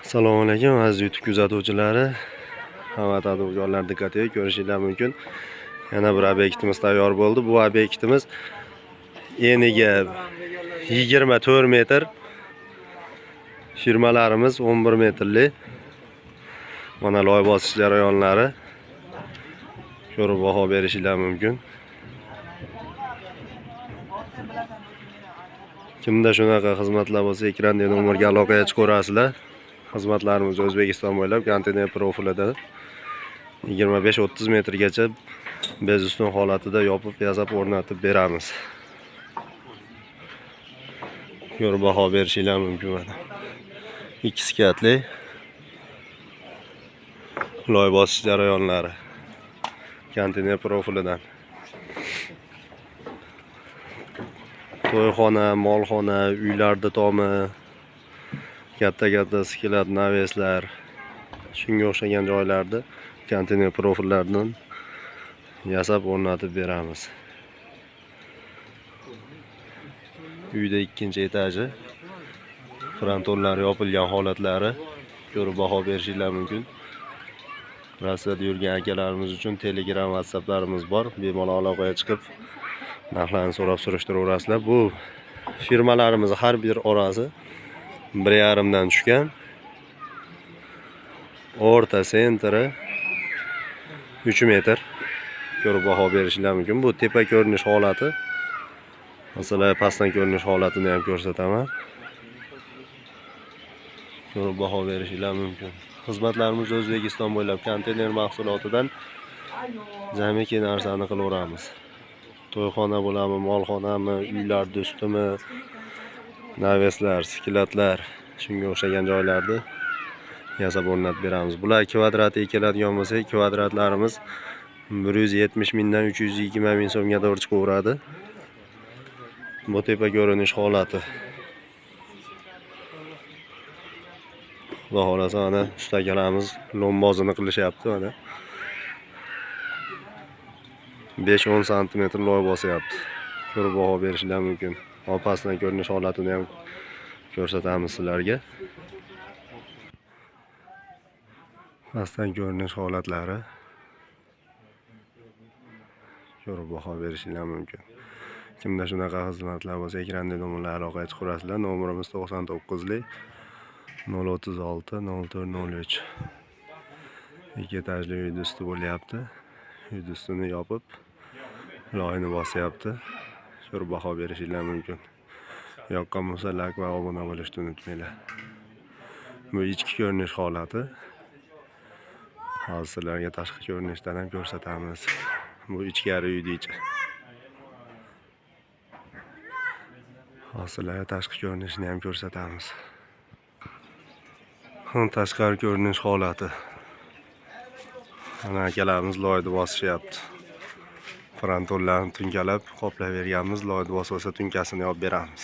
Assalomu alaykum aziz YouTube kuzatuvchilari. Hamma tadbirkorlar diqqatiga, ko'rishinglar mumkin. Yana bir obyektimiz tayyor bo'ldi. Bu obyektimiz eniga 24 metr. Firmalarimiz 11 metrli. Mana loy bosish jarayonlari. Ko'rib baho berishinglar mumkin. Kimda shunaqa xizmatlar bo'lsa, ekrandagi nomerga aloqaga chiqaverasizlar. Xizmatlarimiz O'zbekiston bo'ylab konteyner profilida 25-30 metrgacha bezustun holatida yopib, yasab o'rnatib beramiz. Ko'rib baho berishinglar mumkin mana. Ikki skatli loy bosish jarayonlari konteyner profilidan. To'yxona, molxona, uylarda tomi, katta-katta skelat, naveslar, shunga o'xshagan joylarda konteyner profillardan yasab o'rnatib beramiz. Uyda ikkinchi etaji frontonlar yopilgan holatlari ko'rib baho berishinglar mumkin. Rossiyada yurgan akalarimiz uchun Telegram, WhatsApplarimiz bor. Bemalol aloqaga chiqib narxlarni so'rab surishtiraverasizlar. Bu firmalarimiz har bir orasi 1,5 dan tushgan. O'rta sentri 3 metr. Ko'rib baho berishinglar mumkin. Bu tepa ko'rinish holati. Masalan, pastdan ko'rinish holatini ham ko'rsataman. Ko'rib baho berishinglar mumkin. Xizmatlarimiz O'zbekiston bo'ylab konteyner mahsulotidan jamiki narsani qilaveramiz. To'yxona bo'ladimi, molxonami, uylar do'stimi, naveslar, skelatlar, shunga o'xshagan joylarda yasab o'rnatib beramiz. Bular kvadratiga keladigan bo'lsak, kvadratlarimiz 170 mingdan 320 ming so'mga to'g'ri chiqaveradi. Bu tepa ko'rinish holati. Xudo xohlasa mana usta akalarimiz lombozini qilishyapti mana. 5-10 santimetr loy bosyapti. Ko'rib baho berishinglar mumkin. Pastdan ko'rinish holatini ham ko'rsatamiz sizlarga. Pastdan ko'rinish holatlari ko'rib baho berishinglar mumkin. Kimda shunaqa xizmatlar bo'lsa, ekranda nomerlar aloqaga chiqarasizlar. Nomerimiz 99 036 0403. Ikki etajli uyni usti bo'lyapti. Uyni ustini yopib, loyni bosyapti. Ko'rib baho berishinglar mumkin. Yoqqan bo'lsa like va obuna bo'lishni unutmanglar. Bu ichki ko'rinish holati. Hozir sizlarga tashqi ko'rinishdan ham ko'rsatamiz. Bu ichkari uyni ichi. Hozir sizlarga tashqi ko'rinishini ham ko'rsatamiz. Tashqari ko'rinish holati. Mana akalarimiz loyni bosishyapti. Frontonlarni tunkalab qoplab berganmiz. Loyni bosib olsa tunkasini yopib beramiz.